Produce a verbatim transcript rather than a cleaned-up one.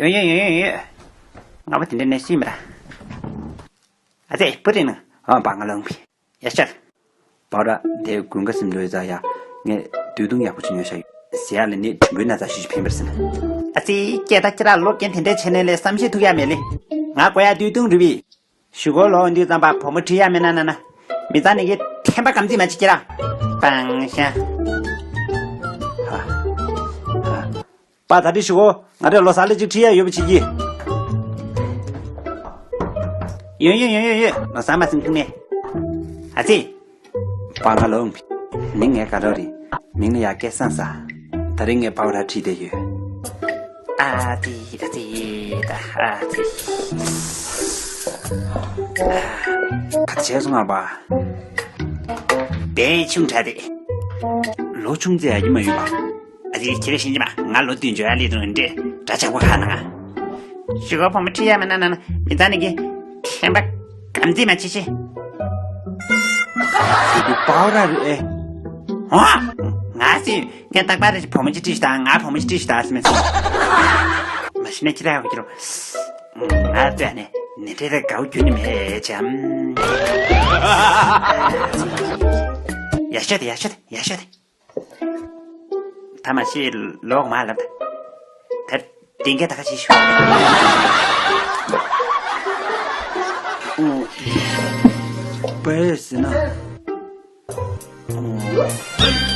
ཡོང་ཡོང་ཡོང་ཡོང་ཡོང་། ང་པ་དེ་འདྲ་ནས་ཤི་མ་ར། ཨ་ཙི་བུ་རེད་ན། ཨ་བ་ང་ལོང་བི། ཡ་ཤར། པའོ་ར་དེ་དགུན་ཁ་སིམ་ལོས་ཟ་ཡ། ངས་དུས་ཐུང་ཡག་པོ་ཅིག་ཉོས་ཤག་ཡོད་ཟེར་ཡ་ལ་ནི་དྲིན་པོའི་ན་ཚ་ཞུ་ཞུ་ཕན་པར་ཟིན། ཨ་ཙི་སྐད་ད་ཁྱེད་ར་ལོ་རྒན་དེ་འདྲས་བྱས་ནས་ལས་བསམ་ཤེས་ཐུག་ཡ་མེད་ལེ། ང་དགོས་ཡ་དུས་ཐུང་རུ་བི། ཞུ་གོ་ལོ་འདི་ཙམ་པ་བུ་མོ་ཁྲིད་ཡ་མེད་ན་ན་ན། མི་ཚང་ནི་གི་ཐེམ་པ་གམ་ཙི་མ་ཅིག་ཁྱེད་ར། པང་ཤ། ཧ། ཧ། པ་ད་དྲི་ཞུ་གོ། ང་རེ་ལོ་ས་ལེ་ཅིག་ཁྲིད་ཡ་ཡོད་པ་ཅིག་གི། ཡོད་ཡོད་ཡོད་ཡོད་ཡོད། ལོ་ས་མ་སིམ་ཐུག་ནས། ཨ་ཙི། པ་ང་ལོ། ནི་ངའི་དགའ་རོགས་རེད། མིང་ལ་ཡ་སྐལ་བཟང་ཟེར། ད་རིང་ངས་པའོ་ར་ཁྲིད་བསྡད་ཡོད། ཨ་ཙི་ད་ཙི་ད་ཨ་ཙི། ག་བྱས་སོང་ང་པ། དེ་ཆུང་དྲགས་ཏེ། ལོ་ཆུང་ཙེ་ཡ་ཡིན་མ་ཡོད་པ། ཨ་ཙི་ཁྱེད་རེ་ཤེས་ཀྱི་མ་ང་ལོ་བདུན་ཅུ་ཡ་ལི་དུང་འདྲེ་འདྲ་ཆགས་པོ་ཧ་ན་ང་། ཞུ་གོ་བུ་མོ་ཁྲིད་ཡ་མེད་ན་ན་ན་མི་ཚང་ནི་གི་ཐེམ་པ་གམ་ཙི་མ་ཅི་ཤེས། དེ་དུས་པའོ་ར་རེད་ཨེ། ཨོ། ང་སི་ངས་རྟག་པར་རེ་བུ་མོ་ཅི་ཁྲིད་ཤི་ད་ང་བུ་མོ་ཅི་ཁྲིད་ཤི་ད་སི་མེད་སི། མ་ཤི་ན་ཁྱི་ར་ཡོང་གི་རོ། ང་ལྟོས་ནས་ནི་འདྲེ་རེ་དགའ་བོ་ཁྱོད་ནི་མེད་ཅམ། ཡ་ཤོད་དེ་ཡ་ཤོད་དེ་ཡ་ཤོད་དེ། ཐ་མ་ཤི་ལོག་མ་ལབ་ད། དེར་བདེན་སྐད་ད་ག་ཅིག་ཞུ། ཨོ། པས་ཟེར་ན། ཨོ།